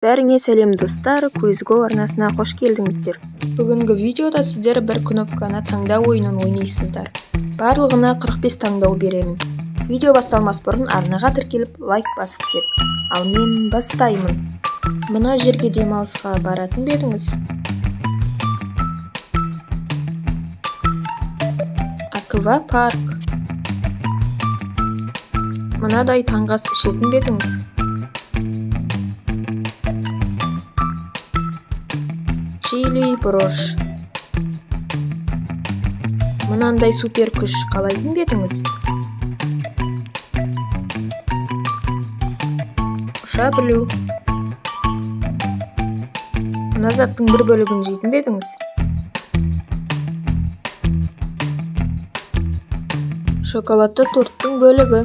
Бәріңе сәлем, достар! CSGO арнасына қош келдіңіздер! Бүгінгі видеода сіздер бір кнопканы таңдау ойынын ойнайсыздар. Барлығына 45 таңдау беремін. Видео басталмас бұрын арнаға тіркеліп, лайк басып кет. Ал мен бастаймын. Мына жерге демалысқа баратын ба едіңіз? Аквапарк. Мынадай таңғы ас ішетін бе едіңіз? Чили брош. Мынандай супер күш қалайтын ба едіңіз? Ұша білу. Мына заттың бір бөлігін жейтін бе едіңіз? Шоколадты торттың бөлігі.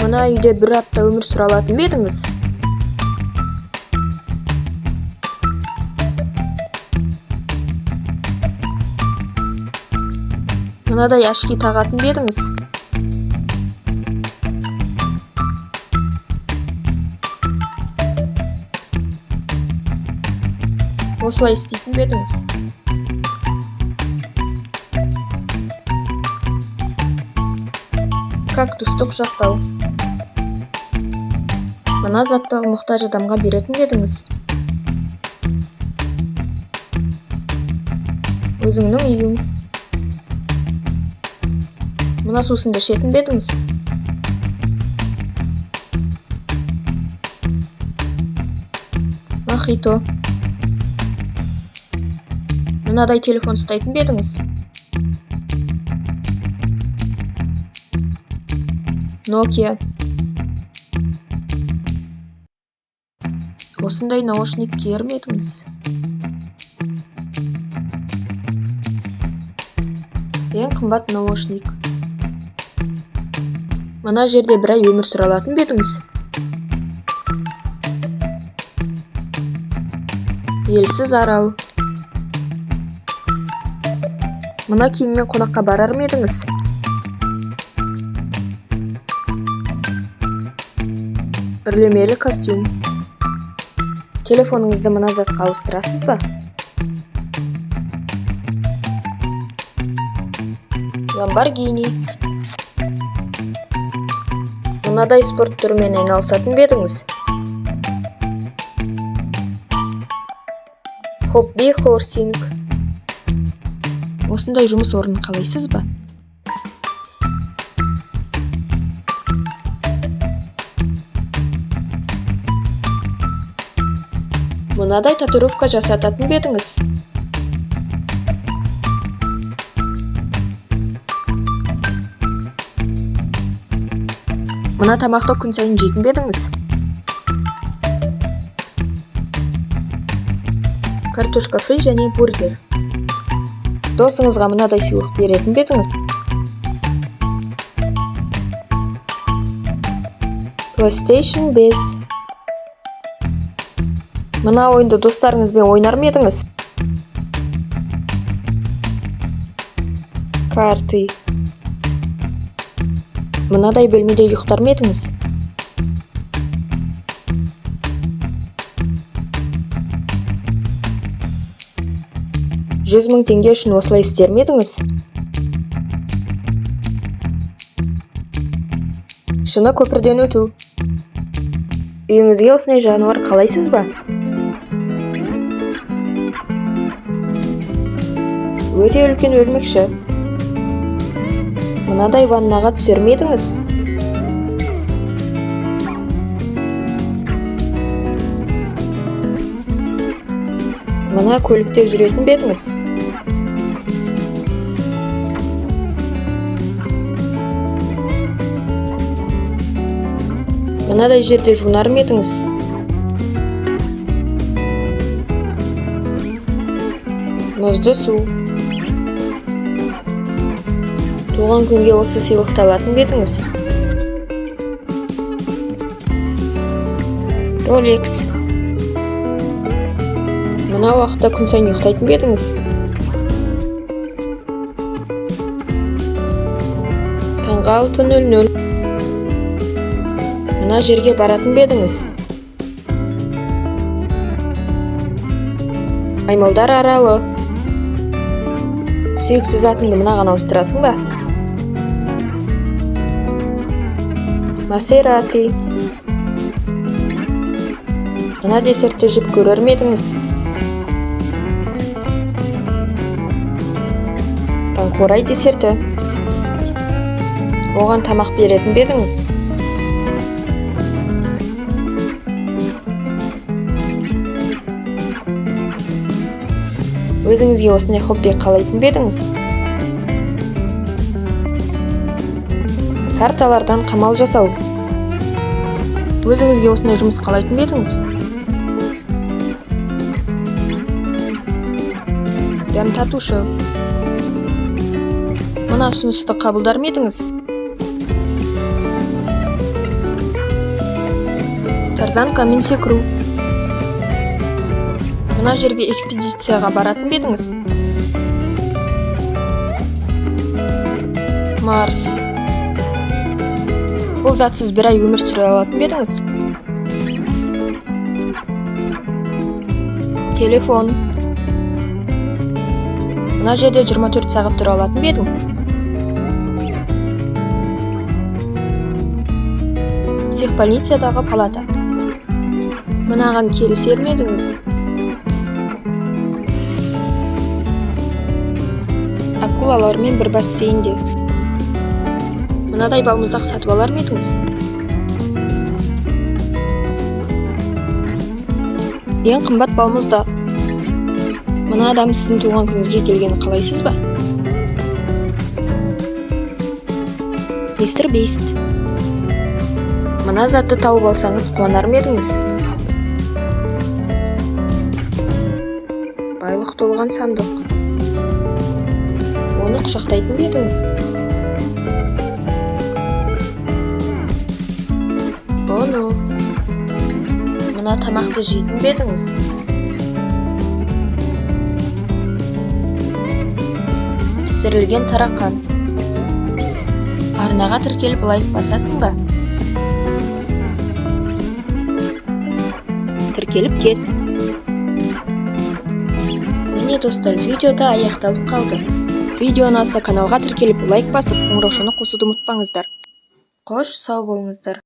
Мына үйде бір апта өмір сүре алатын ба едіңіз? Мынадай очки тағатын ба едіңіз? Осылай істейтін бе едіңіз? Кактусты құшақтау. Мына затты мұқтаж адамға беретін бе едіңіз? Өзіңнің үйің. Мына сусынды ішетін бе едіңіз? Мохито. Мынадай телефон ұстайтын ба едіңіз? Nokia. Осындай наушник киер ме едіңіз? Ең қымбат наушник. Мына жерде бір ай өмір сүре алатын ба едіңіз? Елсіз арал. Мына киіммен қонаққа барар ма едіңіз? Үрлемелі костюм. Телефоныңызды мына затқа ауыстырасыз ба? Ламборгини. Мынадай спорт түрімен айналысатын ба едіңіз? Хобби хорсинг. Осындай жұмыс орнын қалайсыз ба? Мынадай татуировка жасататын ба едіңіз? Мына тамақты күн сайын жейтін бе едіңіз? Картошка фри және бургер. Досыңызға мынадай сыйлық беретін бе едіңіз? PlayStation 5. Мына ойынды достарыңызбен ойнар ма едіңіз? Карты. Мынадай бөлмеде ұйықтар ма едіңіз? 100 000 теңге үшін осылай істер ме едіңіз? Шыны көпірден өту. Үйіңізге осындай жануар қалайсыз ба? Өте үлкен өрмекші. Мынадай ваннаға түсер ме едіңіз? Мына көлікте жүретін бе едіңіз? Мынадай жерде жуынар ма едіңіз? Мұзды су. Туған күнге осы сыйлықты алатын ба едіңіз? Rolex. Мына уақытта күн сайын ұйықтайтын ба едіңіз? Таңғы 6:00. Мына жерге баратын ба едіңіз? Маймылдар аралы. Сүйікті затыңды мынаған ауыстырасың ба? Масерати. Мына десертті жеп көрер ме едіңіз? Таңқурай десерті. Оған тамақ беретін бе едіңіз? Өзіңізге осындай хобби қалайтын ба едіңіз? Карталардан қамал жасау. Өзіңізге осындай жұмыс қалайтын ба едіңіз? Дәм татушы. Мына ұсынысты қабылдар ма едіңіз? Тарзанкамен секіру. Мына жерге экспедицияға баратын ба едіңіз? Марс. Бұл затсыз бір ай өмір сүре алатын ба едіңіз? Телефон. Мына жерде 24 сағат тұра алатын ба едің? Психбольницадағы палата. Мынаған келісер ме едіңіз? Акулалармен бір бассейнде. Мынадай балмұздақ сатып алар ма едіңіз? Ең қымбат балмұздақ. Мына адам сіздің туған күніңізге келгенін қалайсыз ба? Мистер Бист. Мына затты тауып алсаңыз қуанар ма едіңіз? Байлық толған сандық. Оны құшақтайтын ба едіңіз? Оно. Мына тамақты жейтін бе едіңіз? Пісірілген тарақан. Арнаға тіркеліп лайк басасың ба? Тіркеліп кет. Міне, достар, видеода аяқталып қалды. Видео ұнаса, каналға тіркеліп, лайк басып, қоңыраушаны қосуды ұмытпаңыздар. Қош, сау болыңыздар.